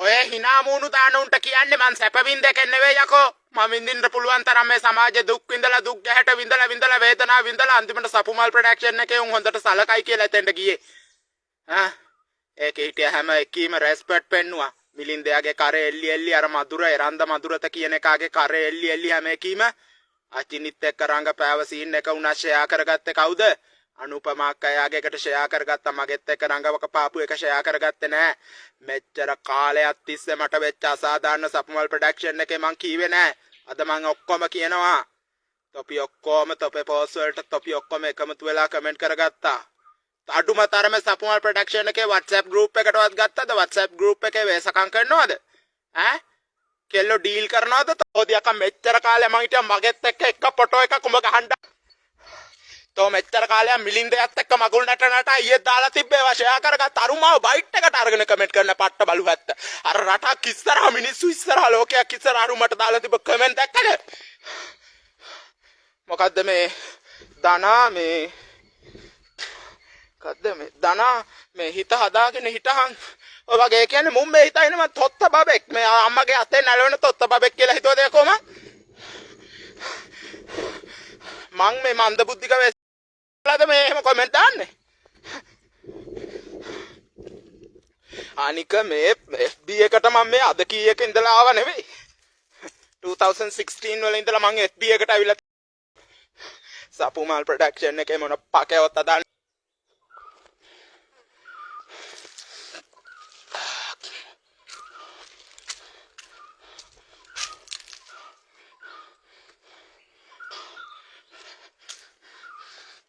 ඔය hina මූණු දාන උන්ට කියන්නේ මං සැප වින්දක නෙවෙයි යකෝ. මම විඳින්න පුළුවන් තරම් මේ සමාජයේ දුක් විඳලා, දුක් ගැහැට විඳලා විඳලා වේදනා විඳලා අන්තිමට සපුමල් ප්‍රොඩක්ෂන් එකේ උන් හොඳට සලකයි කියලා එතෙන්ට ගියේ. ඈ ඒකේ හිටිය හැම එකීම රෙස්පෙක්ට් පෙන්නුවා. මිලින්දයාගේ කරේ එල්ලි එල්ලි අර මధుර එරන්ද මధుරත කියන එකාගේ කරේ එල්ලි එල්ලි හැම එකීම අචිනිත් එක්ක රංගපෑව සීන් එක උනා ෂෙයා කරගත්තේ කවුද? අනුපමා අක්කා එයාගේ එකට ෂෙයා කරගත්තා. මගෙත් එක්ක රංගවක පාපු එක ෂෙයා කරගත්තේ නෑ. මෙච්චර කාලයක් තිස්සේ මට වෙච්ච අසාධාරණ සපුමල් ප්‍රොඩක්ෂන් එකේ මං කීවේ නෑ. අද මං ඔක්කොම කියනවා. තොපි ඔක්කොම තොපේ පෝස්ට් වලට තොපි ඔක්කොම එකමුතු වෙලා කමෙන්ට් කරගත්තා. අඩුම තරමේ සපුමල් ප්‍රොඩක්ෂන් එකේ WhatsApp group එකටවත් ගත්තද? WhatsApp group එකේ වේසකම් කරනවද? ඈ කෙල්ලෝ ඩීල් කරනවද? තෝදි අක්කා මෙච්චර කාලයක් මං හිටියා මගෙත් එක්ක එක ෆොටෝ එකක් උඹ ගහන්න. තෝ මෙච්චර කාලයක් මිලින්දයත් එක්ක මගුල් නට නට ඊයේ දාලා තිබ්බේ ඒවා ෂෙයා කරගත්ත. අරුමාව බයිට් එකට අරගෙන කමෙන්ට් කරන පට්ට බලු හැත්ත. අර රටක් ඉස්සරහා මිනිස්සු ඉස්සරහා ලෝකයක් ඉස්සරහා අරු මට දාලා තිබ්බ කමෙන්ට් දැක්කද? මොකද්ද මේ දනා මේ මොකද්ද මේ දනා මේ හිත හදාගෙන හිටහන් ඔය වගේ කියන්නේ මුම් මේ හිතන්නේ මං තොත්ත බබෙක් මේ අම්මගේ අතේ නැලවෙන තොත්ත බබෙක් කියලා හිතුවද කොහොම? මං මේ මන්ද බුද්ධික වෙලාද මේ එහෙම කමෙන්ට් දාන්නේ? අනික මේ FB එකට මං මේ අද කීයක ඉඳලා ආවා නෙවෙයි. 2016 වල ඉඳලා මං FB එකට ඇවිල්ලා සපුමල් ප්‍රොඩක්ෂන් එකේ මොන පකේවත් අදාන්න.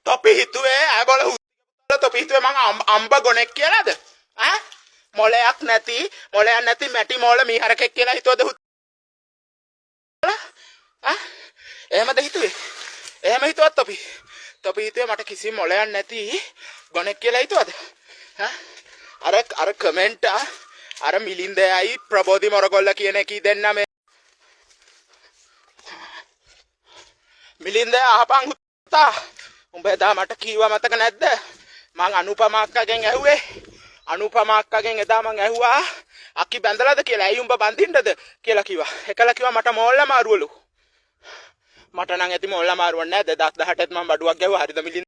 තොපි හිතුවේ ඈ බල තොපි හිතුවේ මං අම්බ ගොනෙක් කියලාද? ඈ මොලයක් නැති මැටි මෝල මීහරකෙක් කියලා හිතුවද? ඈ එහෙමද හිතුවේ? එහෙම හිතුවත් තොපි තොපි හිතුවේ මට කිසි මොලයක් නැති ගොනෙක් කියලා හිතුවද? ඈ අර අර කමෙන්ට් අර මිලින්දයයි ප්‍රබෝධි මොරගොල්ල කියන එකී දෙන්න මේ මිලින්දයා අහපන් හුත්තා. උඹ එදා මට කීවා මතක නැද්ද? මං අනුපමා අක්කගෙන් ඇහුවේ. අනුපමා අක්කගෙන් එදා මං ඇහුවා අක්කි බැඳලාද කියලා. ඇයි උඹ බඳින්නද කියලා කිව්වා. එකලා කිව්වා මට මෝල් අමාරුවලු. මට නම් ඇති මෝල් අමාරුවක් නෑ. 2018ත් මං බඩුවක් ගැහුවා. හරිද මිලින්ද?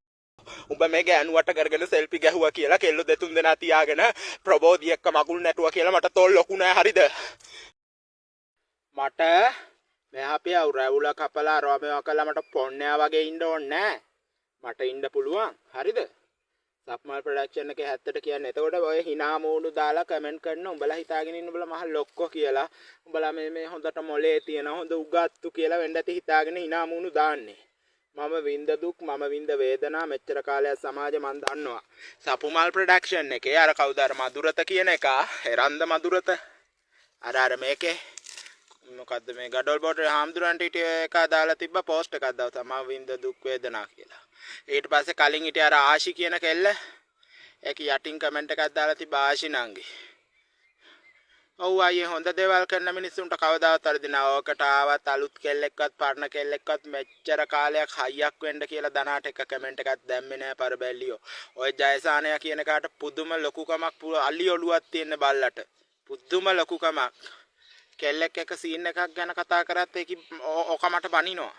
උඹ මේ ගෑනුවට කරගෙන සෙල්ෆි ගැහුවා කියලා කෙල්ලෝ දෙතුන් දෙනා තියාගෙන ප්‍රබෝධි එක්ක මගුල් නැටුවා කියලා මට තෝල් ලොකු නෑ. හරිද? මට මෙහා පියා රැවුල කපලා අරවා මේවා කළා මට පොන්නයා වගේ ඉන්න ඕනේ නෑ. මට ඉන්න පුළුවන්. හරිද? සප්මල් ප්‍රොඩක්ෂන් එකේ හැත්තට කියන්නේ. එතකොට ඔය hina මූණු දාලා කමෙන්ට් කරන උඹලා හිතාගෙන ඉන්න උඹලා මහ ලොක්කෝ කියලා. උඹලා මේ මේ හොඳට මොලේ තියෙන හොඳ උගත්තු කියලා වෙන්න ඇති හිතාගෙන hina මූණු දාන්නේ. මම වින්ද දුක් මම වින්ද වේදනා මෙච්චර කාලයක් සමාජෙ මං දන්නවා. සපුමල් ප්‍රොඩක්ෂන් එකේ අර කවුද අර මధుරත කියන එක එරන්ද මధుරත අර අර මේකේ මොකද්ද මේ ගඩොල් බෝඩරේ හාමුදුරන්ට හිටිය එක දාලා තිබ්බ පෝස්ට් එකක් දවසක් මම වින්ද දුක් වේදනා කියලා. ඊට පස්සේ කලින් හිටිය අර ආශි කියන කෙල්ල ඒක යටින් කමෙන්ට් එකක් දාලා තිබ්බ ආශි නංගි. ඔව් අයියේ හොඳ දේවල් කරන මිනිස්සුන්ට කවදාවත් වරදින්නේ නෑ. ඕකට ආවත් අලුත් කෙල්ලෙක්වත් පරණ කෙල්ලෙක්වත් මෙච්චර කාලයක් හයියක් වෙන්න කියලා දනාට එක කමෙන්ට් එකක් දැම්මේ නෑ පරබැල්ලියෝ. ඔය ජයසානයා කියන කාට පුදුම ලොකුකමක් අලි ඔලුවක් තියෙන බල්ලට. පුදුම ලොකුකමක්. කෙල්ලෙක් එක්ක සීන් එකක් ගැන කතා කරත් ඒක ඕක මට බනිනවා.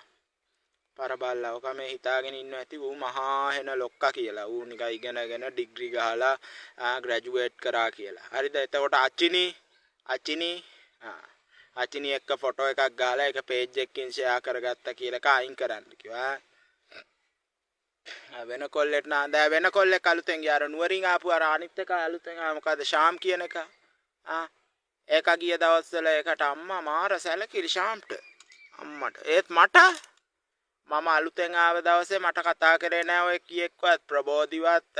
පරබල්ලා ඕක මේ හිතාගෙන ඉන්න ඇති ඌ මහා හෙන ලොක්කා කියලා. ඌ නිකන් ඉගෙනගෙන ඩිග්‍රී ගහලා ග්‍රැජුවේට් කරා කියලා. හරිද? එතකොට අචිනි අචිනි අචිනි එක්ක ෆොටෝ එකක් ගහලා ඒක පේජ් එකකින් ෂෙයා කරගත්තා කියලා එක අයින් කරන්න කිව්වා. වෙන කොල්ලෙක් නා දැන් වෙන කොල්ලෙක් අලුතෙන් ගියා. අර නුවරින් ආපු අර අනිත් එක අලුතෙන් ආ මොකද්ද ශාම් කියන එක. ආ ඒක ගිය දවස්වල ඒකට අම්මා මාර සැලකිලි ශාම්ට. අම්මට. ඒත් මට මම අලුතෙන් ආව දවසේ මට කතා කරේ නෑ ඔය කීෙක්වත් ප්‍රබෝධිවත්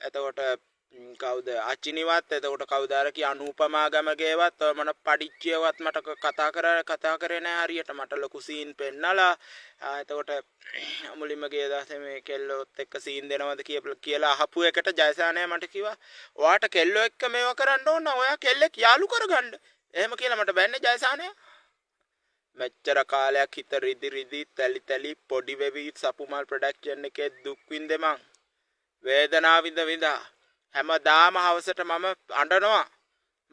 එතකොට කවුද අචිනිවත් එතකොට කවුද අර කී අනූපමා ගමගේවත් ඔය මොන පඩිච්චියවත් මට කතා කරේ නෑ හරියට. මට ලොකු සීන් පෙන්නලා එතකොට මුලින්ම ගිය දවසේ මේ කෙල්ලොත් එක්ක සීන් දෙනවද කියලා අහපු එකට ජයසානය මට කිව්වා ඔයාට කෙල්ලෝ එක්ක මේවා කරන්න ඕන නම් ඔයා කෙල්ලෙක් යාළු කරගන්න. එහෙම කියලා මට බැන්නේ ජයසානය. මෙච්චර කාලයක් හිත රිදි රිදි තැලි තැලි පොඩි වෙවි සපුමල් ප්‍රොඩක්ෂන් එකේ දුක් විඳ මං වේදනාව විඳ විඳා හැමදාම හවසට මම අඬනවා.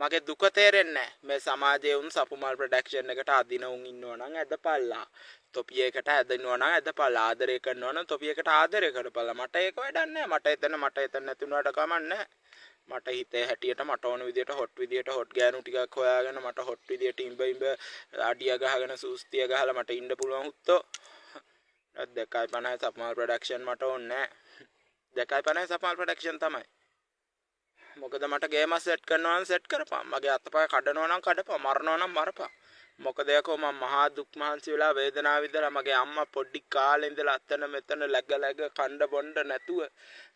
මගේ දුක තේරෙන්නේ නැහැ. මේ සමාජයේ උන් සපුමල් ප්‍රොඩක්ෂන් එකට අදින උන් ඉන්නවා නම් ඇදපල්ලා. තොපි එකට ඇදෙනවා නම් ඇදපල්ලා. ආදරය කරනවා නම් තොපි එකට ආදරය කරපල්ලා. මට ඒක වැඩක් නැහැ. මට එතන නැති වුණාට කමක් නැහැ. මට හිතේ හැටියට මට ඕන විදියට හොට් විදියට හොට් ගෑනු ටිකක් හොයාගෙන මට හොට් විදියට ඉඹ ඉඹ අඩිය ගහගෙන සූස්තිය ගහලා මට ඉන්න පුළුවන් හුත්තෝ. 2.50 සපුමල් ප්‍රොඩක්ෂන් මට ඕනේ නැහැ. 2.50 සපුමල් ප්‍රොඩක්ෂන් තමයි. මොකද මට ගේම සෙට් කරනවා නම් සෙට් කරපන්. මගේ අතපය කඩනවා නම් කඩපන්. මරනවා නම් මරපන්. මොකද යකෝ මං මහා දුක් මහන්සි වෙලා වේදනාව විඳලා මගේ අම්මා පොඩි කාලේ ඉඳලා අතන මෙතන läග läග කණ්ඩ බොණ්ඩ නැතුව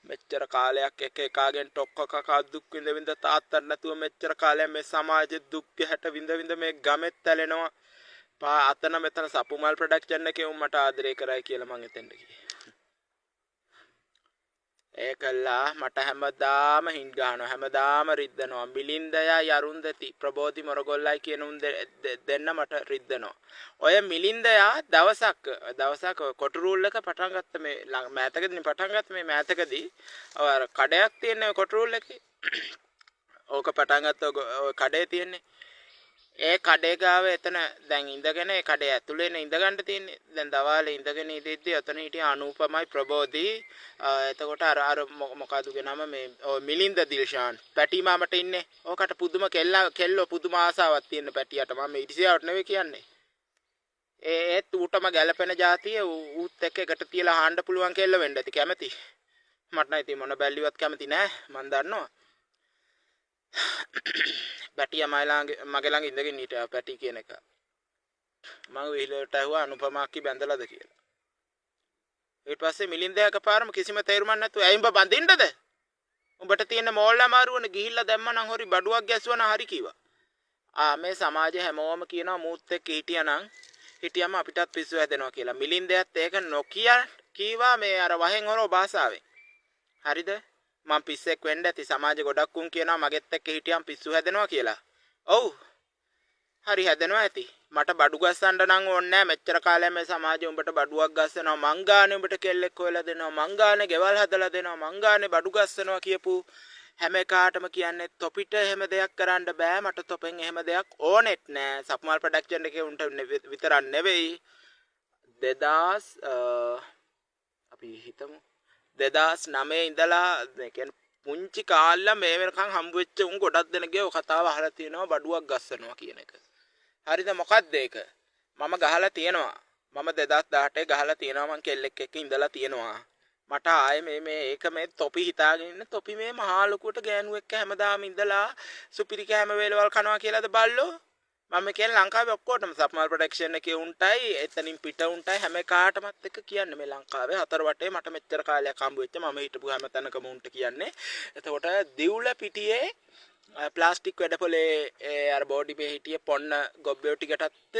මෙච්චර කාලයක් එක එකාගෙන් ටොක්ක කකා දුක් විඳ විඳ තාත්තට නැතුව මෙච්චර කාලයක් මේ සමාජෙ දුක් ගැහැට විඳ විඳ මේ ගමෙත් ඇලෙනවා. පා අතන මෙතන සපුමල් ප්‍රොඩක්ෂන් එකේ උන් මට ආදරය කරයි කියලා මං එතෙන්ට ගියේ. ඒකල්ලා මට හැමදාම හින් ගහනවා, හැමදාම රිද්දනවා. මිලින්දයයි අරුන්දති ප්‍රබෝධි මොරගොල්ලයි කියන උන් දෙන්න මට රිද්දනවා. ඔය මිලින්දයා දවසක් දවසක් කොටු රූල් එක පටන් ගත්ත මේ මෑතකදී පටන් ගත්ත මේ මෑතකදී ඔය අර කඩයක් තියෙන කොටු රූල් එකේ ඕක පටන් ගත්ත ඔය කඩේ තියෙන්නේ. ඒ කඩේ ගාව එතන දැන් ඉඳගෙන ඒ කඩේ ඇතුලේ නේ ඉඳ ගන්න තියෙන්නේ. දැන් දවාලේ ඉඳගෙන ඉඳිද්දි එතන හිටිය අනූපමයි ප්‍රබෝධි. එතකොට අර අර මොකද්ද උගේ නම මේ ඔය මිලින්ද දිල්ෂාන් පැටි මාමට ඉන්නේ. ඕකට පුදුම කෙල්ලෝ පුදුම ආසාවක් තියෙන පැටියට. මම මේ ඉරිසියාවට නෙවෙයි කියන්නේ. ඒත් ඌටම ගැලපෙන ජාතිය ඌත් එක්ක එකට තියලා හාන්න පුළුවන් කෙල්ල වෙන්න ඇති කැමති. මට නම් ඉතින් මොන බැල්ලිවත් කැමති නෑ. මං දන්නවා. පැටියා මගේ ළඟ ඉඳගෙන හිටියා පැටි කියන එක. මං විහිළුවට ඇහුවා අනුපමා අක්කි බැඳලාද කියලා. ඊට පස්සේ මිලින්ද එකපාරම කිසිම තේරුමක් නැතුව ඇයි උඹ බඳින්නද? උඹට තියෙන මෝල් අමාරුවනේ ගිහිල්ලා දැම්මා නම් හරි බඩුවක් ගැස්සුවා නම් හරි කිව්වා. ආ මේ සමාජයේ හැමෝම කියනවා මූත් එක්ක හිටියානම් හිටියම අපිටත් පිස්සු හැදෙනවා කියලා. මිලින්දයත් ඒක නොකිය කීවා මේ අර වහෙන් හොරෝ භාෂාවෙන්. හරිද? මං පිස්සෙක් වෙන්න ඇති. සමාජෙ ගොඩක් උන් කියනවා මගෙත් එක්ක හිටියම පිස්සු හැදෙනවා කියලා. ඔව්. හරි හැදෙනවා ඇති. මට බඩු ගස්සන්න නම් ඕනේ නෑ. මෙච්චර කාලයක් මේ සමාජෙ උඹට බඩුවක් ගස්සනවා. මං ගානේ උඹට කෙල්ලෙක් හොයලා දෙනවා. මං ගානේ ගෙවල් හදලා දෙනවා. මං ගානේ බඩු ගස්සනවා කියපු හැම එකාටම කියන්නේ තොපිට එහෙම දෙයක් කරන්න බෑ. මට තොපෙන් එහෙම දෙයක් ඕනෙත් නෑ. සප්මල් ප්‍රොඩක්ෂන් එකේ උන්ට විතරක් නෙවෙයි. 2000 අපි හිතමු 2009 ඉඳලා ඒ කියන්නේ පුංචි කාලේ මේ වෙනකන් හම්බ වෙච්ච උන් ගොඩක් දෙනෙක්ගේ ඔය කතාව අහලා තියෙනවා බඩුවක් ගස්සනවා කියන එක. හරිද? මොකද්ද ඒක? මම ගහලා තියෙනවා. මම 2018 ගහලා තියෙනවා. මං කෙල්ලෙක් එක්ක ඉඳලා තියෙනවා. මට ආයේ මේ මේ ඒක මේ තොපි හිතාගෙන ඉන්න තොපි මේ මහා ලොකුවට ගෑනු එක්ක හැමදාම ඉඳලා සුපිරි කෑම වේලවල් කනවා කියලාද බල්ලෝ? මම කියන්නේ ලංකාවේ ඔක්කොටම සප්මල් ප්‍රොඩක්ෂන් එකේ උන්ටයි එතනින් පිට උන්ටයි හැම එකාටමත් එක්ක කියන්නේ මේ ලංකාවේ හතර වටේ මට මෙච්චර කාලයක් හම්බ වෙච්ච මම හිටපු හැම තැනකම උන්ට කියන්නේ. එතකොට දිවුල පිටියේ ප්ලාස්ටික් වැඩපොලේ ඒ අර බෝඩි පේ හිටිය පොන්න ගොබ්බයෝ ටිකටත්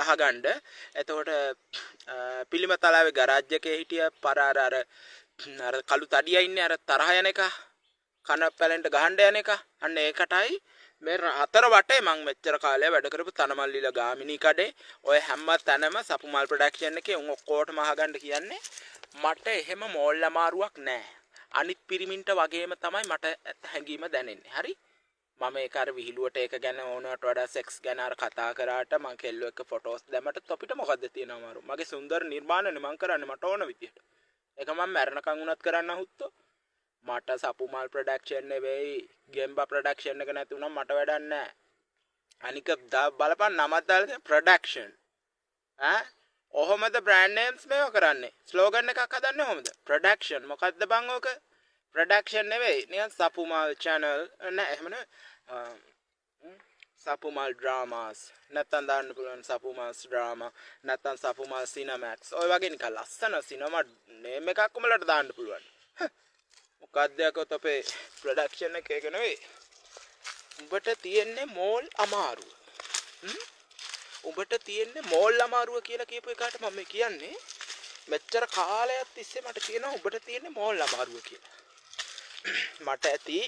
අහගන්න. එතකොට පිළිමතලාවේ ගරාජ් එකේ හිටිය පර අර අර අර කළු තඩියා ඉන්නේ අර තරහ යන එක කන පැලෙන්ට ගහන්න යන එක. අන්න ඒකටයි මේ හතර වටේ මං මෙච්චර කාලයක් වැඩ කරපු තනමල්ලිලා ගාමිණී කඩේ ඔය හැම තැනම සපුමල් ප්‍රොඩක්ෂන් එකේ උන් ඔක්කොටම අහගන්න කියන්නේ මට එහෙම මෝල් අමාරුවක් නෑ. අනිත් පිරිමින්ට වගේම තමයි මට හැඟීම දැනෙන්නේ. හරි? මම ඒක අර විහිළුවට ඒක ගැන ඕනවට වඩා සෙක්ස් ගැන අර කතා කරාට මං කෙල්ලෝ එක්ක ෆොටෝස් දැම්මට තොපිට මොකද්ද තියෙන අමාරුව? මගේ සුන්දර නිර්මාණනේ මං කරන්නේ මට ඕන විදියට. ඒක මං මැරෙනකන් වුණත් කරන්න හුත්තෝ. මට සපුමල් ප්‍රොඩක්ෂන් නෙවෙයි ගෙම්බා ප්‍රොඩක්ෂන් එක නැති වුණා මට වැඩක් නෑ. අනික බලපන් නමක් දාලා තියෙන ප්‍රොඩක්ෂන්. ඈ ඔහොමද බ්‍රෑන්ඩ් නේම්ස් මේව කරන්නේ? ස්ලෝගන් එකක් හදන්නේ ඔහොමද? ප්‍රොඩක්ෂන් මොකද්ද බං ඕක? ප්‍රොඩක්ෂන් නෙවෙයි නිකන් සපුමල් චැනල් නෑ එහෙම නෙවෙයි. සපුමල් ඩ්‍රාමාස් නැත්තම් දාන්න පුළුවන් සපුමල්ස් ඩ්‍රාමා නැත්තම් සපුමල් සිනමැක්ස් ඔය වගේ නිකන් ලස්සන සිනමා නේම් එකක් උඹලට දාන්න පුළුවන්. මොකද්ද යකෝ තොපේ ප්‍රොඩක්ෂන් එක ඒක නෙවෙයි. උඹට තියෙන්නේ මෝල් අමාරුව. උඹට තියෙන්නේ මෝල් අමාරුව කියලා කියපු එකාට මම කියන්නේ මෙච්චර කාලයක් තිස්සේ මට කියනවා උඹට තියෙන්නේ මෝල් අමාරුව කියලා. මට ඇති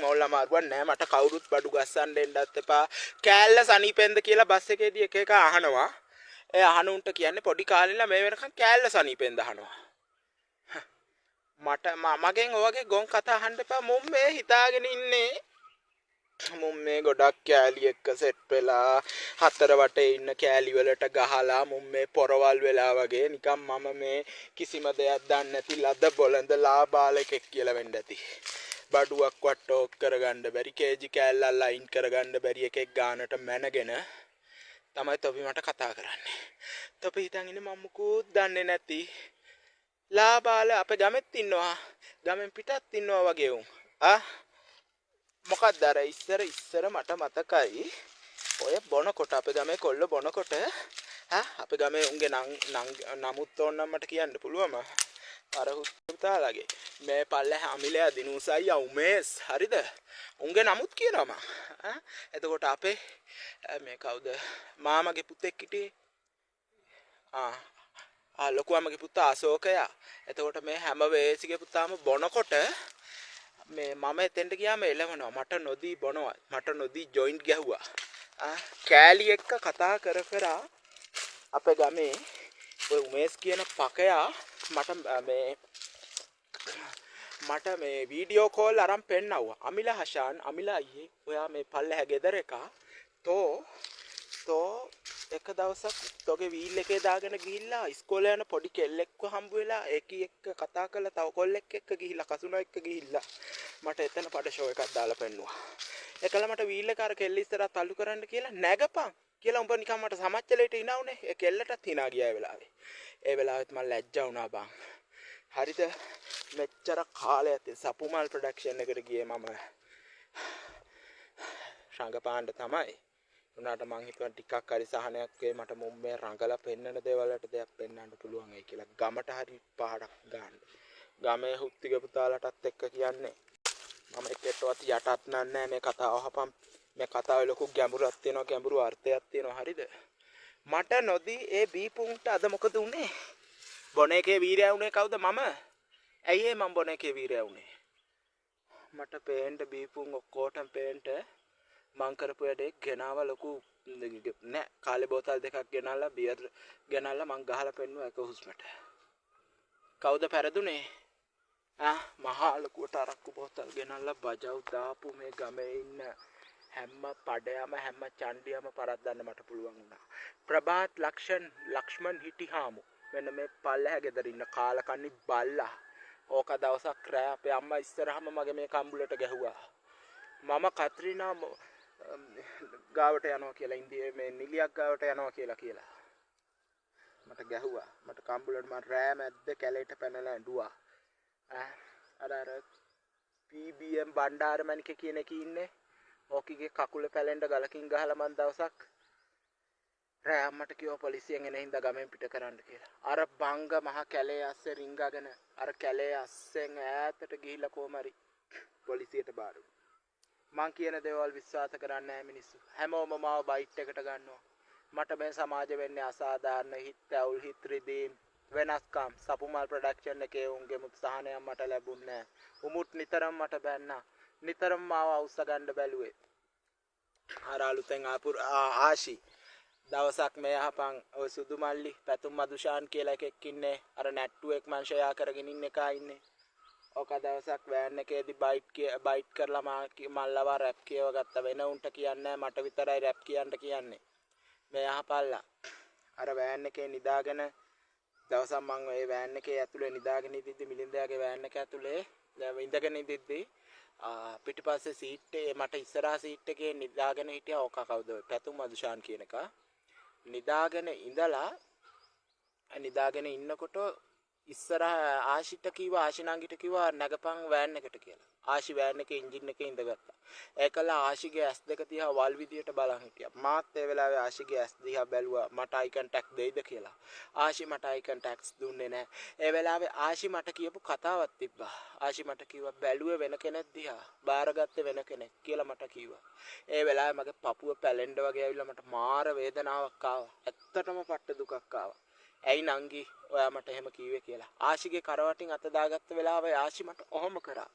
මෝල් අමාරුවක් නෑ. මට කවුරුත් බඩු ගස්සන්න එන්නත් එපා. කෑල්ල සනීපෙන්ද කියලා බස් එකේදී එක එක අහනවා. ඒ අහන උන්ට කියන්නේ පොඩි කාලේ ඉඳලා මේ වෙනකන් කෑල්ල සනීපෙන්ද අහනවා. මට මගෙන් ඔය වගේ ගොන් කතා අහන්න එපා. මුම් මේ හිතාගෙන ඉන්නේ මුන් මේ ගොඩක් කෑලි එක්ක සෙට් වෙලා හතර වටේ ඉන්න කෑලි වලට ගහලා මුන් මේ පොරවල් වෙලා වගේ නිකන් මම මේ කිසිම දෙයක් දන්නේ නැති ලද බොළඳ ලාබාල එකෙක් කියලා වෙන්න ඇති. බඩුවක්වත් ටෝක් කරගන්න බැරි, කේජි කෑල්ලක් ලයින් කරගන්න බැරි එකෙක් ගානට මැනගෙන තමයි තොපි මට කතා කරන්නේ. තොපි හිතන් ඉන්නේ මම මුකුත් දන්නේ නැති ලාබාල අපේ ගමෙත් ඉන්නවා, ගමෙන් පිටත් ඉන්නවා වගේ උන්. ආ මොකක්ද අර ඉස්සර ඉස්සර මට මතකයි ඔය බොනකොට අපේ ගමේ කොල්ල බොනකොට ඈ අපේ ගමේ උන්ගේ නම් නමුත් ඕන නම් මට කියන්න පුළුවන්ම අර හුත්තාලගේ මේ පල්ලෙහා අමිලයා දිනූස අයියා උමේස් හරිද උන්ගේ නමුත් කියනවා මං. ඈ එතකොට අපේ මේ කවුද මාමගේ පුතෙක් හිටියේ ආ ආ ලොකු අම්මගේ පුතා අශෝකයා. එතකොට මේ හැම වේසිගේ පුතාම බොනකොට මේ මම එතෙන්ට ගියාම එලවනවා. මට නොදී බොනවා. මට නොදී ජොයින්ට් ගැහුවා. ආ කෑලි එක්ක කතා කර කර අපේ ගමේ ඔය උමේස් කියන පකයා මට මේ මට මේ වීඩියෝ කෝල් අරන් පෙන්නවුවා. අමිලා හෂාන් අමිලා අයියේ ඔයා මේ පල්ලෙහා ගෙදර එකා තෝ තෝ එක දවසක් තෝගේ වීල් එකේ දාගෙන ගිහිල්ලා ඉස්කෝලේ යන පොඩි කෙල්ලෙක්ව හම්බ වෙලා ඒකී එක්ක කතා කරලා තව කොල්ලෙක් එක්ක ගිහිල්ලා කසුණා එක්ක ගිහිල්ලා මට එතන පඩ ෂෝ එකක් දාලා පෙන්නුවා. ඒකල මට වීල් එක අර කෙල්ල ඉස්සරහ තල්ලු කරන්න කියලා නැගපන් කියලා උඹ නිකන් මට සමච්චලයට hina වුනේ. ඒ කෙල්ලටත් hina ගියා ඒ වෙලාවේ. ඒ වෙලාවෙත් මං ලැජ්ජා වුණා බං. හරිද? මෙච්චර කාලයක් සපුමල් ප්‍රොඩක්ෂන් එකට ගියේ මම රංගපාන්න තමයි. උනාට මං හිතුවා ටිකක් හරි සහනයක් වෙයි මට මුම් මේ රංගලා පෙන්නන දේවල් වලට දෙයක් පෙන්නන්න පුළුවන් වෙයි කියලා. ගමට හරි පහඩක් ගන්න. ගමේ හුත්තික පුතාලටත් එක්ක කියන්නේ මම එක්කටවත් යටත් නන්නේ මේ කතාව අහපන්. මේ කතාවේ ලොකු ගැඹුරක් තියෙනවා, ගැඹුරු අර්ථයක් තියෙනවා. හරිද? මට නොදී ඒ බීපුන්ට අද මොකද උනේ? බොන එකේ වීරයා වුණේ කවුද? මම. ඇයි ඒ මං බොන එකේ වීරයා වුණේ? මට පේන්න බීපුන් ඔක්කොටම පේන්න මං කරපු වැඩේ ගෙනාව ලොකු නෑ කාලේ බෝතල් දෙකක් ගෙනල්ලා බියර් ගෙනල්ලා මං ගහලා පෙන්නුවා එක හුස්මට. කවුද පෙරදුනේ? ආ මහා ලොකුවට අරක්කු බෝතල් ගෙනල්ලා බජව් දාපු මේ ගමේ ඉන්න හැම පඩයම හැම චණ්ඩියම පරද්දන්න මට පුළුවන් වුණා. ප්‍රභාත් ලක්ෂ්මන් හිටිහාමු මෙන්න මේ පල්ලෙහා ගෙදර ඉන්න කාලකන්ණි බල්ලා. ඕක දවසක් රෑ අපේ අම්මා ඉස්සරහම මගේ මේ කම්බුලට ගැහුවා. මම කත්රිනා ගාවට යනවා කියලා ඉන්දියේ මේ නිලියක් ගාවට යනවා කියලා කියලා මට ගැහුවා. මට කම්බුලට මං රෑ මැද්ද කැලේට පැනලා ඇඬුවා. අර අර PBM Bandaranaike කියන එකේ ඉන්නේ ඕකිගේ කකුල පැලෙන්න ගලකින් ගහලා මං දවසක් රෑ අම්මට කිව්වා පොලිසියෙන් එන හින්දා ගමෙන් පිට කරන්න කියලා. අර බංග මහ කැලේ අස්සේ රිංගගෙන අර කැලේ අස්සෙන් ඈතට ගිහිල්ලා කොහම හරි පොලිසියට බාර වුණා. මං කියන දේවල් විශ්වාස කරන්නේ නැහැ මිනිස්සු. හැමෝම මාව බයිට් එකට ගන්නවා. මට මේ සමාජ වෙන්නේ අසාධාරණ හිත් ඇවුල් හිත් රිදීම් වෙනස්කම්. සපුමල් ප්‍රොඩක්ෂන් එකේ උන්ගේ උත්සාහනයක් මට ලැබුණේ නැහැ. උමුත් නිතරම මට බැන්නා. නිතරම මාව අවුස්ස ගන්න බැලුවේ. අර අලුතෙන් ආපු ආශි දවසක් මේ අහපන් ඔය සුදු මල්ලි පැතුම් මදුෂාන් කියලා එකෙක් ඉන්නේ. අර නැට්ටුවෙක් මං ෂෙයා කරගෙන ඉන්න එකා ඉන්නේ. ඕක දවසක් වෑන් එකේදී බයිට් කරලා මල්ලවා රැප් කියව ගත්තා. වෙන උන්ට කියන්නේ මට විතරයි රැප් කියන්න කියන්නේ. මේ අහපල්ලා. අර වෑන් එකේ නිදාගෙන දවසක් මං ඔය වෑන් එකේ ඇතුලේ නිදාගෙන ඉඳිද්දි මිලින්දයාගේ වෑන් එක ඇතුලේ ඉඳගෙන ඉඳිද්දි පිටිපස්සේ සීට් එකේ මට ඉස්සරහා සීට් එකේ නිදාගෙන හිටියා. ඕක කවුද ඔය පැතුම් මදුෂාන් කියන එක. නිදාගෙන ඉඳලා නිදාගෙන ඉන්නකොට ඉස්සරහා ආශිට කිව්වා, ආශි නංගිට කිව්වා නැගපන් වෑන් එකට කියලා. ආශි වෑන් එකේ එන්ජින් එකේ ඉඳගත්තා. ඒකලා ආශිගේ ඇස් දෙක දිහා වල් විදියට බලන් හිටියා. මාත් ඒ වෙලාවේ ආශිගේ ඇස් දිහා බැලුවා මට අයි කන්ටැක්ට් දෙයිද කියලා. ආශි මට අයි කන්ටැක්ට්ස් දුන්නේ නැහැ. ඒ වෙලාවේ ආශි මට කියපු කතාවක් තිබ්බා. ආශි මට කිව්වා බැලුවේ වෙන කෙනෙක් දිහා, බාරගත්තේ වෙන කෙනෙක් කියලා මට කිව්වා. ඒ වෙලාවේ මගේ පපුව පැලෙන්න වගේ ඇවිල්ලා මට මාර වේදනාවක් ආවා. ඇත්තටම පට්ට දුකක් ආවා. ඇයි නංගි ඔයා මට එහෙම කිව්වේ කියලා. ආශිගේ කරවටින් අත දාගත්ත වෙලාවේ ආශි මට ඔහොම කරා.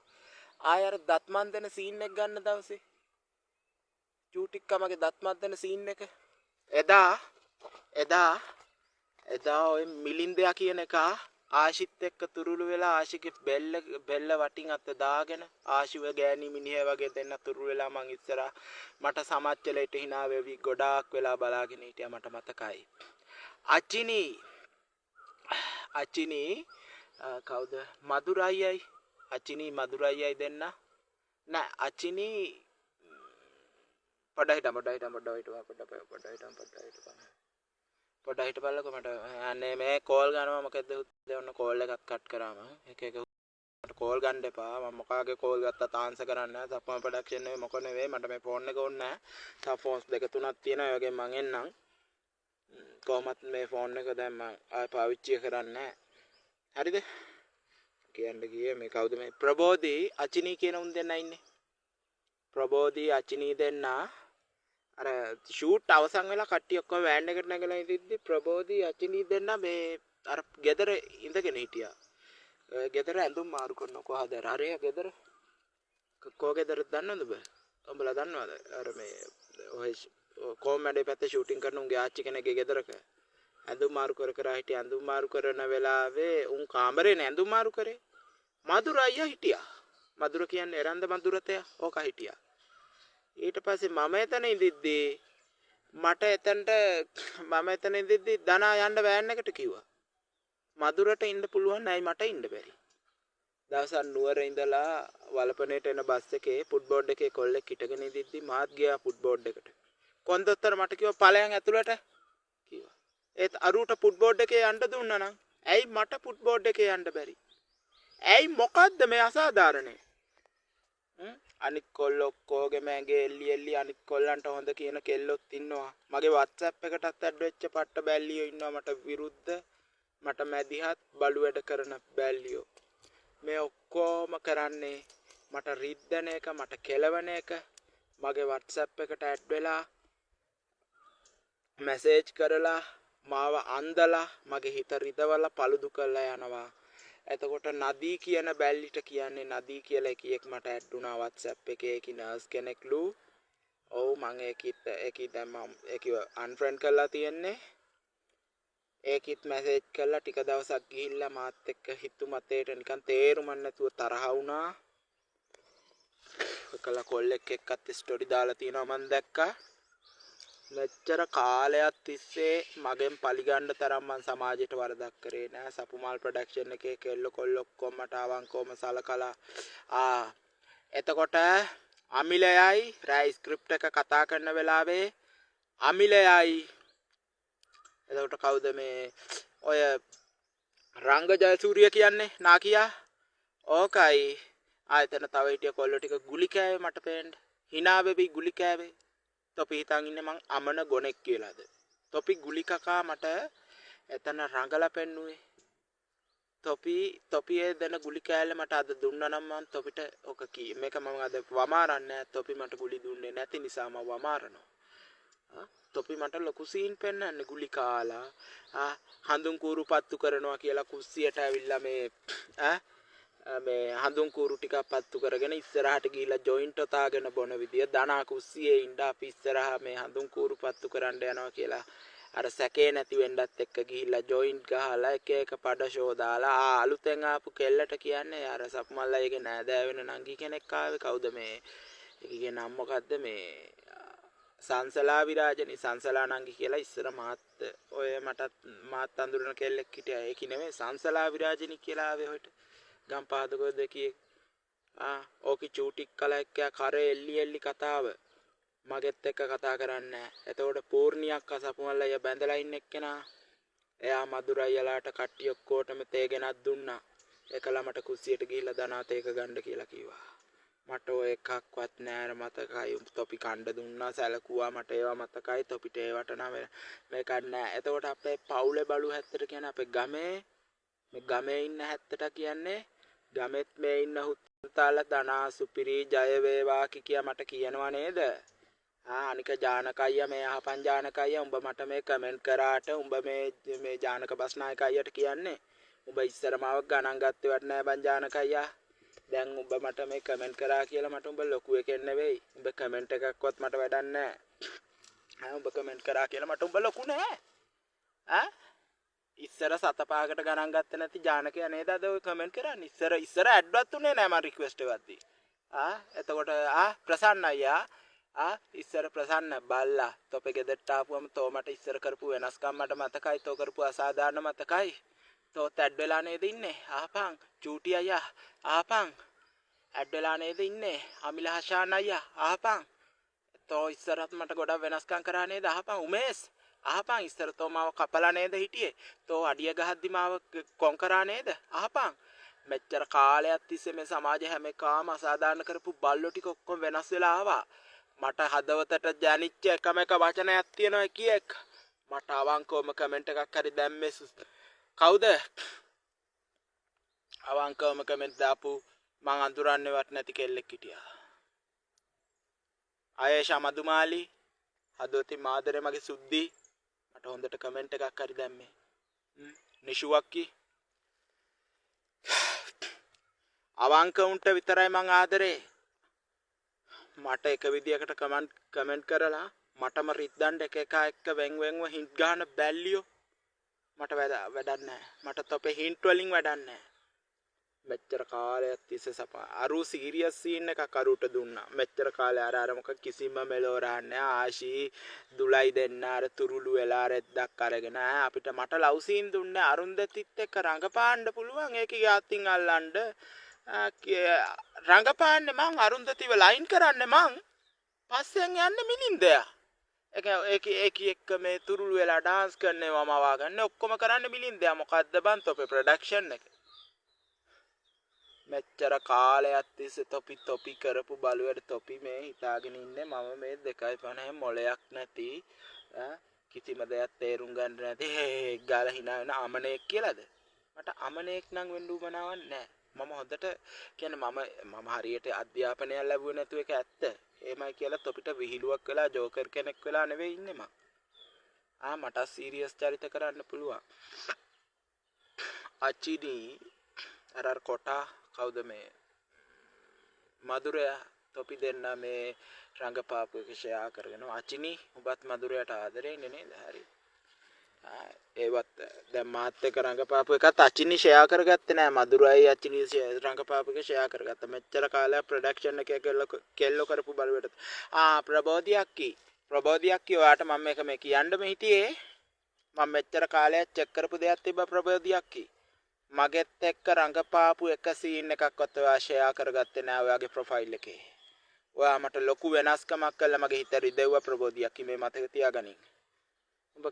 ආය අර දත්මන් දෙන සීන් එක ගන්න දවසේ චූටික්කා මගේ දත්මන් දෙන සීන් එක එදා එදා එදා ඔය මිලින්දයා කියන එක ආශිත් එක්ක තුරුළු වෙලා ආශිගේ බෙල්ල බෙල්ල වටින් අත දාගෙන ආශිව ගෑණි මිනිහා වගේ දෙන්න තුරුළු වෙලා මං ඉස්සරහා මට සමච්චලයට හිනා වෙවි ගොඩාක් වෙලා බලාගෙන හිටියා මට මතකයි. අචිනි අචිනි කවුද, මధుර අයියයි අචිනි මధుර අයියයි දෙන්න නෑ, අචිනි පොඩ්ඩක් හිටන් පොඩ්ඩක් හිටන් පොඩ්ඩක් හිටපන් පොඩ්ඩක් පොඩ්ඩක් හිටන් පොඩ්ඩක් හිටපන් පොඩ්ඩක් හිටපල්ලකෝ. මට අනේ මේ කෝල් ගන්නවා. මොකද්ද ඔන්න කෝල් එකක් කට් කරාම එක එක මට කෝල් ගන්න එපා. මම මොකාගේ කෝල් ගත්තත් ආන්සර් කරන්නේ නැහැ. සප්මල් ප්‍රොඩක්ෂන් නෙවෙයි, මොක නෙවෙයි, මට මේ ෆෝන් එක ඕනේ නැහැ. තව ෆෝන්ස් දෙක තුනක් තියෙනවා. ඒ වගේම මං එන්නම්. කොහොමත් මේ ෆෝන් එක දැන් මං ආයෙ පාවිච්චි කරන්නේ නැහැ. හරිද? කියන්න ගියේ මේ කවුද මේ ප්‍රබෝධි අචිනී කියන උන් දෙන්නා ඉන්නේ. ප්‍රබෝධි අචිනී දෙන්නා අර ෂූට් අවසන් වෙලා කට්ටිය ඔක්කොම වෑන් එකට නැගලා ඉඳිද්දි ප්‍රබෝධි අචිනී දෙන්නා මේ අර ගෙදර ඉඳගෙන හිටියා. ගෙදර ඇඳුම් මාරු කරන කොහද අර ගෙදර කෝ ගෙදරද දන්නවද ඔබ? උඹලා දන්නවද? අර මේ ඔය කොහොමඩේ පැත්තේ ෂූටින් කරන උන්ගේ ආච්චි කෙනෙක්ගේ ගෙදරක ඇඳුම් මාරු කර කර හිටියා. ඇඳුම් මාරු කරන වෙලාවේ උන් කාමරේ නේ ඇඳුම් මාරු කරේ. මధుර අයියා හිටියා. මధుර කියන්නේ එරන්ද මధుරතයා. ඕක හිටියා. ඊට පස්සේ මම එතන ඉඳිද්දී මට එතනට මම එතන ඉඳිද්දී දනා යන්න වෑන් එකට කිව්වා. මధుරට ඉන්න පුළුවන් නෑ මට ඉන්න බැරි. දවසක් නුවර ඉඳලා වලපනේට එන බස් එකේ ෆුට් බෝඩ් එකේ කොල්ලෙක් හිටගෙන ඉඳිද්දී මාත් ගියා ෆුට් බෝඩ් එකට. කොන්දොස්තර මට කිව්වා ඵලයන් ඇතුළට කිව්වා. ඒත් අරුට ෆුට් බෝඩ් එකේ යන්න දුන්නා නම් ඇයි මට ෆුට් බෝඩ් එකේ යන්න බැරි? ඇයි මොකද්ද මේ අසාධාරණේ? අනිත් කොල්ල ඔක්කොගෙම ඇඟේ එල්ලි එල්ලි අනිත් කොල්ලන්ට හොඳ කියන කෙල්ලොත් ඉන්නවා. මගේ WhatsApp එකටත් ඇඩ් වෙච්ච පට්ට බැල්ලියෝ ඉන්නවා මට විරුද්ධ, මට මැදිහත් බලු වැඩ කරන බැල්ලියෝ. මේ ඔක්කොම කරන්නේ මට රිද්දන එක, මට කෙලවන එක. මගේ WhatsApp එකට ඇඩ් වෙලා මැසේජ් කරලා මාව අන්දලා මගේ හිත රිදවලා පළුදු කරලා යනවා. එතකොට නදී කියන බැල්ලිට කියන්නේ නදී කියලා එකෙක් මට ඇඩ් වුණා WhatsApp එකේ. ඒකි නර්ස් කෙනෙක්ලු. ඔව් මං ඒකිත් ඒකි දැන් මම ඒකිව අන්ෆ්‍රෙන්ඩ් කරලා තියෙන්නේ. ඒකිත් මැසේජ් කරලා ටික දවසක් ගිහිල්ලා මාත් එක්ක හිතු මතේට නිකන් තේරුමක් නැතුව තරහ වුණා. එකලා කොල්ලෙක් එක්කත් ස්ටෝරි දාලා තියෙනවා මං දැක්කා. මෙච්චර කාලයක් තිස්සේ මගෙන් පලිගන්න තරම් මං සමාජයට වරදක් කරේ නෑ. සපුමල් ප්‍රොඩක්ෂන් එකේ කෙල්ල කොල්ල ඔක්කොම මට අවංකවම සලකලා. එතකොට අමිලයයි රෑ ස්ක්‍රිප්ට් එක කතා කරන වෙලාවේ අමිලයයි එතකොට කවුද මේ ඔය රංග ජයසූරිය කියන්නේ නාකියා ඕකයි. ආයතන තව හිටිය කොල්ලෝ ටික ගුලි කෑවේ මට පේන්න. හිනා වෙවි ගුලි කෑවේ. තොපි හිතන් ඉන්නේ මං අමන ගොනෙක් කියලාද? තොපි ගුලි කකා මට එතන රඟලා පෙන්නුවේ. තොපි තොපි ඒ දෙන ගුලි කෑල්ල මට අද දුන්නා නම් මං තොපිට ඔක කී මේක මං අද වමාරන්නේ නෑ. තොපි මට ගුලි දුන්නේ නැති නිසා මං වමාරනවා. තොපි මට ලොකු සීන් පෙන්නන්නේ ගුලි කාලා හඳුන් කූරු පත්තු කරනවා කියලා කුස්සියට ඇවිල්ලා මේ මේ හඳුන් කූරු ටිකක් පත්තු කරගෙන ඉස්සරහට ගිහිල්ලා ජොයින්ට් ඔතාගෙන බොන විදිය දනා කුස්සියේ ඉඳ අපි ඉස්සරහා මේ හඳුන් කූරු පත්තු කරන්න යනවා කියලා අර සැකේ නැති වෙන්නත් එක්ක ගිහිල්ලා ජොයින්ට් ගහලා එක එක පඩ ෂෝ දාලා අලුතෙන් ආපු කෙල්ලට කියන්නේ අර සප්මල් අයියගේ නෑදෑ වෙන නංගි කෙනෙක් ආවේ කවුද මේ ඒකගේ නම මොකද්ද මේ සංසලා විරාජනි සංසලා නංගි කියලා ඉස්සර මාත් ඔය මටත් මාත් අඳුරන කෙල්ලෙක් හිටියා. ඒකි නෙමෙයි සංසලා විරාජනි කියලා ආවේ හොයට ගම්පහද කොහෙද කියේ. ඕකි චූටික් කලා එක්ක කරේ එල්ලි එල්ලි කතාව මගෙත් එක්ක කතා කරන්නේ නෑ. එතකොට පූර්ණියක් අසපුමල් අයියා බැඳලා ඉන්න එක්කෙනා එයා මధుර අයියලාට කට්ටිය ඔක්කොටම තේ ගෙනත් දුන්නා. ඒකලා මට කුස්සියට ගිහිල්ලා දනා තේක ගන්න කියලා කිව්වා. මට ඔය එකක්වත් නෑ මතකයි. තොපි කණ්ඩ දුන්නා සැලකුවා මට ඒවා මතකයි. තොපිට ඒවට නම් මේකක් නෑ. එතකොට අපේ පවුලේ බලු හැත්තට කියන්නේ අපේ ගමේ මේ ගමේ ඉන්න හැත්තට කියන්නේ ගමෙත් මේ ඉන්න හුත්තාල දනා සුපිරි ජය වේවා කිය මට කියනවා නේද? අනික ජානක අයියා මේ අහපන් ජානක අයියා උඹ මට මේ කමෙන්ට් කරාට උඹ මේ මේ ජානක බස්නායක අයියාට කියන්නේ උඹ ඉස්සර මාව ගණන් ගත්තේවත් නෑ බං ජානක අයියා. දැන් උඹ මට මේ කමෙන්ට් කරා කියලා මට උඹ ලොකු එකෙක් නෙවෙයි. උඹ කමෙන්ට් එකක්වත් මට වැඩක් නෑ. උඹ කමෙන්ට් කරා කියලා මට උඹ ලොකු නෑ. ඉස්සර සත පහකට ගණන් ගත්තේ නැති ජානකයා නේද අද ඔය කමෙන්ට් කරන්නේ? ඉස්සර ඉස්සර ඇඩ්වත් උනේ නෑ මම රික්වෙස්ට් එකක් දී. ආ එතකොට ආ ප්‍රසන්න අයියා, ආ ඉස්සර ප්‍රසන්න බල්ලා තොපේ ගෙදරට ආපුවම තෝ මට ඉස්සර කරපු වෙනස්කම් මට මතකයි, තෝ කරපු අසාධාරණ මතකයි. තෝත් ඇඩ් වෙලා නේද ඉන්නේ? ආපන් චූටි අයියා, ආපන් ඇඩ් වෙලා නේද ඉන්නේ? අමිල හෂාන් අයියා, ආපන් තෝ ඉස්සරත් මට ගොඩක් වෙනස්කම් කරා නේද? අහපන් උමේස්, අහපන් ඉස්සර තෝ මාව කපලා නේද හිටියේ? තෝ අඩිය ගහද්දි මාව කොන් කරා නේද? අහපන් මෙච්චර කාලයක් තිස්සේ මේ සමාජය හැම එකාම අසාධාරණ කරපු බල්ලෝ ටික ඔක්කොම වෙනස් වෙලා ආවා. මට හදවතට දැනිච්ච එකම එක වචනයක් තියෙනවා කියෙක්. මට අවංකවම කමෙන්ට් එකක් හරි දැම්මේ කවුද? අවංකවම කමෙන්ට් දාපු මං අඳුරන්නේවත් නැති කෙල්ලෙක් හිටියා. ආයේෂා මදුමාලි, හදවතින් මාදරේ මගේ සුද්දි, මට හොඳට කමෙන්ට් එකක් හරි දැම්මේ. නිෂුවක්කි අවංක උන්ට විතරයි මං ආදරේ. මට එක විදියකට කමෙන්ට් කමෙන්ට් කරලා මටම රිද්දන්න එක එක එක්ක වෙන් වෙන්ව හින්ට් ගහන බැල්ලියෝ මට වැඩක් නෑ. මට තොපේ හින්ට් වලින් වැඩක් නෑ. මෙච්චර කාලයක් තිස්සේ සපා අරු සීරියස් සීන් එකක් අරුට දුන්නා. මෙච්චර කාලේ අර අර මොක කිසිම මෙලෝ රහන්නේ ආශි දුලයි දෙන්න අර තුරුළු වෙලා රෙද්දක් අරගෙන අපිට මට ලව් සීන් දුන්නේ. අරුන්දතිත් එක්ක රඟපාන්න පුළුවන්. ඒකේ අතින් අල්ලන්න රඟපාන්නේ මං, අරුන්දතිව ලයින් කරන්නේ මං, පස්සෙන් යන්නේ මිලින්දයා. ඒක ඒක ඒක එක්ක මේ තුරුළු වෙලා ඩාන්ස් කරන ඒවා මවා ගන්න ඔක්කොම කරන්නේ මිලින්දයා. මොකද්ද බං තොපේ ප්‍රොඩක්ෂන් එක? මෙච්චර කාලයක් තිස්සේ තොපි තොපි කරපු බලුවට තොපි මේ හිතාගෙන ඉන්නේ මම මේ 2.50 මොලයක් නැති කිසිම දෙයක් තේරුම් ගන්න නැති හේ ගාලා hina වෙන අමනේක් කියලාද? මට අමනේක් නම් වෙන්න උවමනාවක් නෑ. මම හොඳට කියන්නේ මම මම හරියට අධ්‍යාපනයක් ලැබුවේ නැතුව එක ඇත්ත. එහෙමයි කියලා තොපිට විහිළුවක් වෙලා ජෝකර් කෙනෙක් වෙලා නෙවෙයි ඉන්නේ මං. ආ මට සීරියස් චරිත කරන්න පුළුවන්. අචිනි අර අර කොටා කවුද මේ මధుරයා තොපි දෙන්න මේ රංගපාපු එක ෂෙයා කරගෙන. අචිනි උඹත් මధుරයාට ආදරේ නේද? හරි. ඒවත් දැන් මාත් එක්ක රංගපාපු එකත් අචිනි ෂෙයා කරගත්තේ නෑ. මధుරයි අචිනි රංගපාපු එක ෂෙයා කරගත්තා. මෙච්චර කාලයක් ප්‍රොඩක්ෂන් එකේ කෙල්ලෝ කරපු බලුවට. ආ ප්‍රබෝධියක්කි ප්‍රබෝධියක්කි ඔයාට මම මේක මේ කියන්නම හිටියේ. මම මෙච්චර කාලයක් චෙක් කරපු දෙයක් තිබ්බා ප්‍රබෝධියක්කි. මගෙත් එක්ක රංගපාපු එක සීන් එකක්වත් ඔයා ෂෙයා කරගත්තේ නෑ ඔයාගේ ප්‍රොෆයිල් එකේ. ඔයා මට ලොකු වෙනස්කමක් කළා මගේ හිත රිදෙව්වා ප්‍රබෝධියක්කි, මේ මතක තියාගනින්. උඹ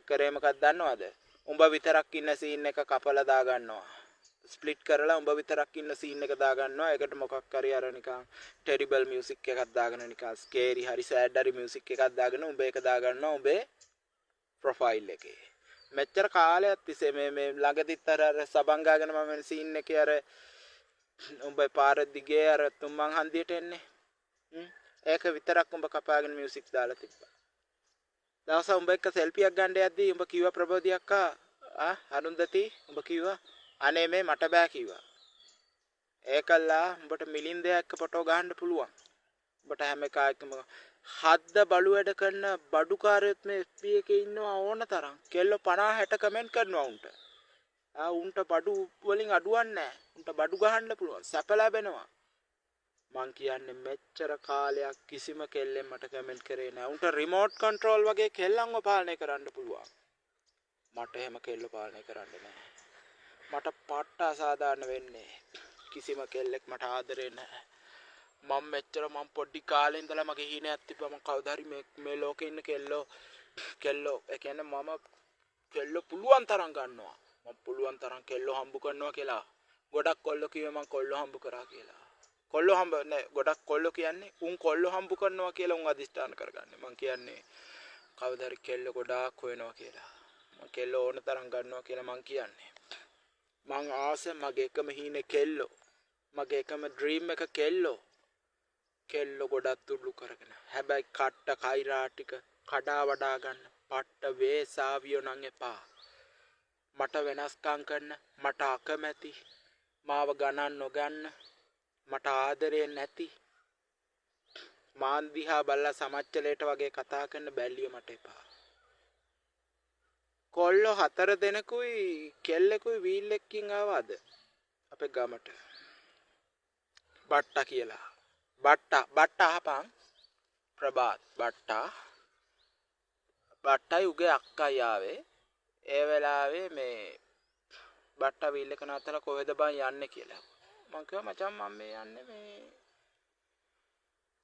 කරේ මොකක්ද දන්නවද? උඹ විතරක් ඉන්න සීන් එක කපලා දාගන්නවා. ස්ප්ලිට් කරලා උඹ විතරක් ඉන්න සීන් එක දාගන්නවා. ඒකට මොකක් හරි අර නිකන් ටෙරිබල් මියුසික් එකක් දාගෙන නිකන් ස්කේරි හරි සෑඩ් හරි මියුසික් එකක් දාගෙන උඹ ඒක දාගන්නවා උඹේ ප්‍රොෆයිල් එකේ. මෙච්චර කාලයක් තිස්සේ මේ මේ ළඟදිත් අර අර සබන් ගාගෙන මම සීන් එකේ අර උඹ පාර දිගේ අර තුම්මන් හන්දියට එන්නේ. ඒක විතරක් උඹ කපාගෙන මියුසික් දාලා තිබ්බා. දවස උඹ එක්ක සෙල්ෆියක් ගන්න යද්දී උඹ කිව්වා ප්‍රබෝධි අක්කා, ආ අරුන්දති උඹ කිව්වා අනේ මේ මට බෑ කිව්වා. ඒකල්ලා උඹට මිලින්දයා එක්ක ෆොටෝ ගහන්න පුළුවන්. උඹට හැම එකා එක්කම හද්ද බලු වැඩ කරන බඩුකාරයොත් මේ FB එකේ ඉන්නවා ඕන තරම්. කෙල්ලෝ 50 60 කමෙන්ට් කරනවා උන්ට. ආ උන්ට බඩු වලින් අඩුවක් නෑ. උන්ට බඩු ගහන්න පුළුවන්. සැප ලැබෙනවා. මං කියන්නේ මෙච්චර කාලයක් කිසිම කෙල්ලෙක් මට කමෙන්ට් කරේ නෑ. උන්ට රිමෝට් කන්ට්‍රෝල් වගේ කෙල්ලන්ව පාලනය කරන්න පුළුවන්. මට එහෙම කෙල්ල පාලනය කරන්න නෑ. මට පට්ට අසාධාරණ වෙන්නේ. කිසිම කෙල්ලෙක් මට ආදරේ නෑ. මම මෙච්චර මං පොඩි කාලේ ඉඳලා මගේ හීනයක් තිබ්බා මං කවදා හරි මේ මේ ලෝකේ ඉන්න කෙල්ලෝ කෙල්ලෝ ඒ කියන්නේ මම කෙල්ලෝ පුළුවන් තරම් ගන්නවා. මං පුළුවන් තරම් කෙල්ලෝ හම්බ කරනවා කියලා. ගොඩක් කොල්ලෝ කිව්වේ මං කොල්ලෝ හම්බ කරා කියලා. කොල්ලෝ හම්බ නෑ, ගොඩක් කොල්ලෝ කියන්නේ උන් කොල්ලෝ හම්බ කරනවා කියලා උන් අදිෂ්ඨාන කරගන්නේ. මං කියන්නේ කවදා හරි කෙල්ලෝ ගොඩාක් හොයනවා කියලා. මං කෙල්ලෝ ඕන තරම් ගන්නවා කියලා මං කියන්නේ. මං ආස මගේ එකම හීනේ කෙල්ලෝ. මගේ එකම ඩ්‍රීම් එක කෙල්ලෝ. කෙල්ලෝ ගොඩක් තුඩු කරගෙන. හැබැයි කට්ට කයිරා ටික කඩා වඩා ගන්න පට්ට වේසාවියෝ නම් එපා. මට වෙනස්කම් කරන, මට අකමැති, මාව ගණන් නොගන්න, මට ආදරේ නැති, මාන් දිහා බලලා සමච්චලයට වගේ කතා කරන බැල්ලිය මට එපා. කොල්ලෝ හතර දෙනෙකුයි කෙල්ලෙකුයි වීල් එකකින් ආවාද අපේ ගමට. බට්ටා කියලා. බට්ටා බට්ටා අහපන්. ප්‍රභාත් බට්ටා. බට්ටයි උගේ අක්කයි ආවේ. ඒ වෙලාවේ මේ බට්ටා වීල් එක නවත්තලා කොහෙද බං යන්නේ කියලා. මං කිව්වා මචං මම මේ යන්නේ මේ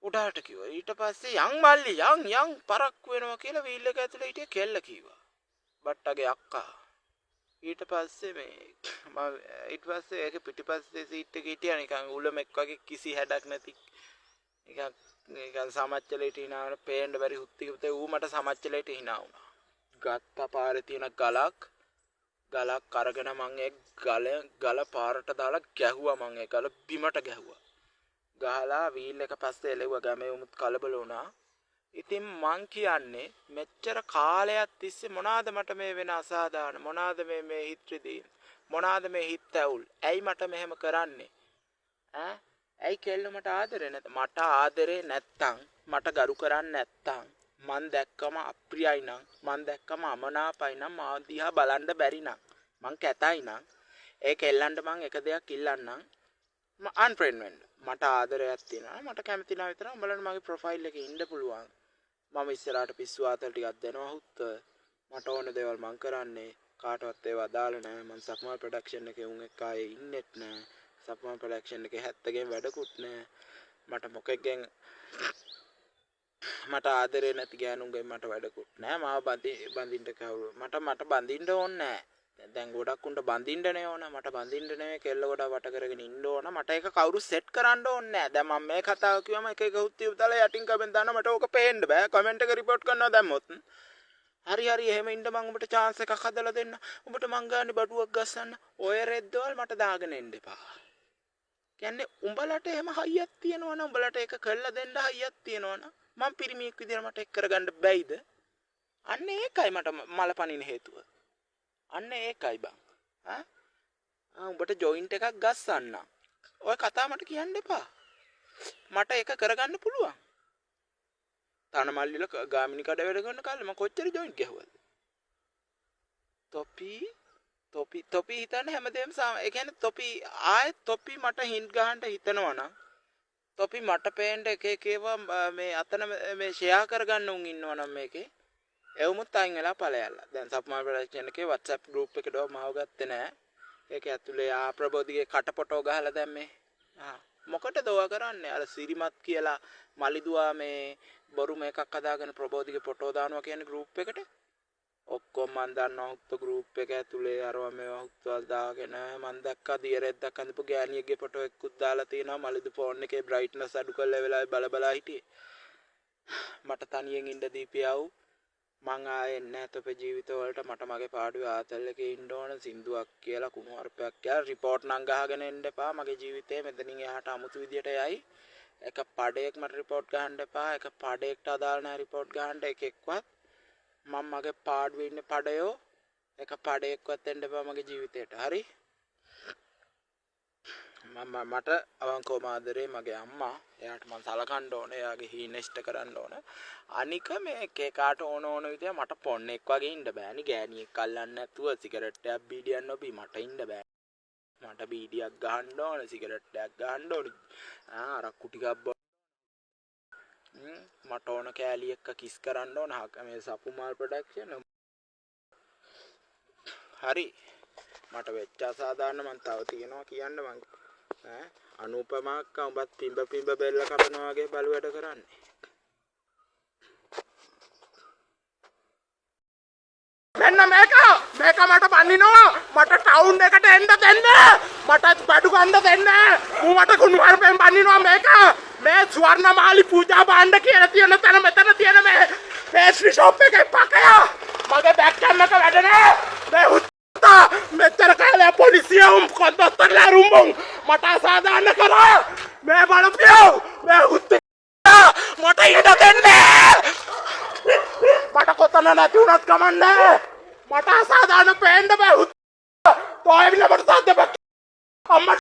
උඩහට කිව්වා. ඊට පස්සේ යන් මල්ලි යන් යන් පරක්කු වෙනවා කියලා වීල් එක ඇතුලේ හිටිය කෙල්ල කිව්වා. බට්ටගේ අක්කා. ඊට පස්සේ මේ මම ඊට පස්සේ ඒක පිටිපස්සේ සීට් එකේ හිටියා නිකන් උලමෙක් වගේ කිසි හැඩක් නැති නිකන් නිකන් සමච්චලයට හිනා වෙන පේන්න බැරි හුත්ති පුතේ ඌ මට සමච්චලයට හිනා වුණා. ගත්ත පාරේ තියෙන ගලක් ගලක් අරගෙන මං ඒ ගල ගල පාරට දාලා ගැහුවා. මං ඒ ගල බිමට ගැහුවා. ගහලා වීල් එක පස්සේ එලෙව්වා. ගමේ උමුත් කලබල වුණා. ඉතින් මං කියන්නේ මෙච්චර කාලයක් තිස්සේ මොනවාද මට මේ වෙන අසාධාරණ, මොනවාද මේ මේ හිත් රිදීම්, මොනවාද මේ හිත් ඇවුල්, ඇයි මට මෙහෙම කරන්නේ ඈ? ඇයි කෙල්ල මට ආදරේ නැත? මට ආදරේ නැත්තම්, මට ගරු කරන්නේ නැත්තම්, මං දැක්කම අප්‍රියයි නම්, මං දැක්කම අමනාපයි නම්, මාව දිහා බලන්න බැරි නම්, මං කැතයි නම්, ඒ කෙල්ලන්ට මං එක දෙයක් ඉල්ලන්නම්, අන්ෆ්‍රෙන්ඩ් වෙන්න. මට ආදරයක් තියෙනවා, මට කැමති නම් විතරක් උඹලට මගේ ප්‍රොෆයිල් එකේ ඉන්න පුළුවන්. මම ඉස්සරහට පිස්සු ආතල් ටිකක් දෙනවා හුත්ත. මට ඕන දේවල් මං කරන්නේ. කාටවත් ඒවා අදාළ නෑ. මං සක්මල් ප්‍රොඩක්ෂන් එකේ උන් එක්ක ආයේ ඉන්නෙත් නෑ. සක්මල් ප්‍රොඩක්ෂන් එකේ හැත්තගෙන් වැඩකුත් නෑ. මට මොකෙක්ගෙන් මට ආදරේ නැති ගෑනුන්ගෙන් මට වැඩකුත් නෑ. මාව බඳින්න කවුරු මට මට බඳින්න ඕනේ නෑ. දැන් ගොඩක් උන්ට බඳින්නනේ ඕන. මට බඳින්න නෙමෙයි කෙල්ල ගොඩක් වට කරගෙන ඉන්න ඕන. මට ඒක කවුරු සෙට් කරන්න ඕනේ නෑ. දැන් මම මේ කතාව කිව්වම එක එක හුත්ති උතලා යටින් කමෙන්ට් දානවා. මට ඕක පේන්න බෑ. කමෙන්ට් එක රිපෝට් කරනවා දැම්මොත්. හරි හරි එහෙම ඉන්න මං උඹට චාන්ස් එකක් හදලා දෙන්න. උඹට මං ගානේ බඩුවක් ගස්සන්න. ඔය රෙද්දවල් මට දාගෙන එන්න එපා. කියන්නේ උඹලට එහෙම හයියක් තියෙනවා නම්, උඹලට ඒක කරලා දෙන්න හයියක් තියෙනවා නම්, මං පිරිමියෙක් විදියට මට ඒක කරගන්න බැයිද? අන්න ඒකයි මට මල පනින හේතුව. අන්න ඒකයි බං. ඈ උඹට ජොයින්ට් එකක් ගස්සන්න. ඔය කතා මට කියන්න එපා. මට ඒක කරගන්න පුළුවන්. තනමල්ලිල ගාමිණි කඩ වැඩ කරන කාලේ මම කොච්චර ජොයින්ට් ගැහුවද? තොපි තොපි තොපි හිතන්නේ හැමදේම ඒ කියන්නේ තොපි ආයෙත් තොපි මට හින්ට් ගහන්න හිතනවා නම්, තොපි මට පේන්න එක එක ඒවා මේ අතන මේ ෂෙයා කරගන්න උන් ඉන්නවා නම් මේකේ එවුමුත් අයින් වෙලා ඵලයල්ලා. දැන් සප්මල් ප්‍රොඩක්ෂන් එකේ WhatsApp group එකට මාව ගත්තේ නෑ. ඒක ඇතුලේ ආ ප්‍රබෝධිගේ කට ෆොටෝ ගහලා දැම්මේ. ආ මොකටද ඔයා කරන්නේ? අර සිරිමත් කියලා මලිදුවා මේ බොරු මේකක් හදාගෙන ප්‍රබෝධිගේ ෆොටෝ දානවා කියන්නේ ගෲප් එකට. ඔක්කොම මන් දන්නවා හුත්ත ගෲප් එක ඇතුලේ අරවා මේවා හුත්තවල් දාගෙන මන් දැක්කා දියරෙද්දක් අඳපු ගෑණියෙක්ගේ ෆොටෝ එකකුත් දාලා තියෙනවා. මලිදු ෆෝන් එකේ බ්‍රයිට්නස් අඩු කරලා ඒ වෙලාවේ බල බලා හිටියේ. මට තනියෙන් ඉන්න දීපියව්. මං ආයේ එන්නේ නැත ඔබේ ජීවිතවලට. මට මගේ පාඩුවේ ආතල් එකේ ඉන්න ඕන. සින්දුවක් කියලා කුණු හarpයක් කියලා රිපෝට් නම් ගහගෙන එන්න එපා. මගේ ජීවිතේ මෙතනින් එහාට අමුතු විදියට යයි. එක පඩයක් මට රිපෝට් ගහන්න එපා. එක පඩයකට අදාළ නැහැ රිපෝට් ගහන්න එකෙක්වත්. මං මගේ පාඩුවේ ඉන්න පඩයෝ එක පඩයක්වත් එන්න එපා මගේ ජීවිතේට. හරි? මම මට අවංකවම ආදරේ මගේ අම්මා. එයාට මං සලකන්න ඕනේ. එයාගේ හීන ඉෂ්ට කරන්න ඕන. අනික මේ එක එකාට ඕන ඕන විදිය මට පොන්නෙක් වගේ ඉන්න බෑනේ. ගෑණියෙක් අල්ලන්න නැතුව සිගරට් එකක් බීඩියක් නොබී මට ඉන්න බෑ. මට බීඩියක් ගහන්න ඕන, සිගරට් එකක් ගහන්න ඕන, අරක්කු ටිකක් බොන්න, මට ඕන කෑලි එක්ක කිස් කරන්න ඕන. මේ සපුමාල් ප්‍රොඩක්ෂන් හරි. මට වෙච්ච අසාධාරණ මං තව තියෙනවා කියන්න මං. ඈ අනුපමා අක්කා උඹත් පිඹ පිඹ බෙල්ල කපනවා වගේ බලු වැඩ කරන්නේ. මෙන්න මේක මේක මට පන්නිනවා. මට ටවුන් එකට එන්න දෙන්න. මට බඩු ගන්න දෙන්න. මූ මට කුණු හarpෙන් පන්නිනවා මේක. මේ ස්වර්ණමාලි පූජා භාණ්ඩ කියලා තියෙන තැන මෙතන තියෙන මේ පේස්ට්‍රි ෂොප් එකේ පකය. මගේ බැක් කැම් එක වැඩ නෑ. මේ හුත්තා මෙච්චර කාලයක් පොලිසිය උම් කොන්දොස්තරලා රුම්බුම් මට අසාධාරණ කරා. මේ බලපියෝ මේ හුත්තා මට ඉඩ දෙන්න. මට කොතන නැති වුණත් කමන්නේ. මට අසාධාරණ පේන්න බෑ. හුත්තා තෝ ඇවිල්ලා මට සද්ද බක් අම්මා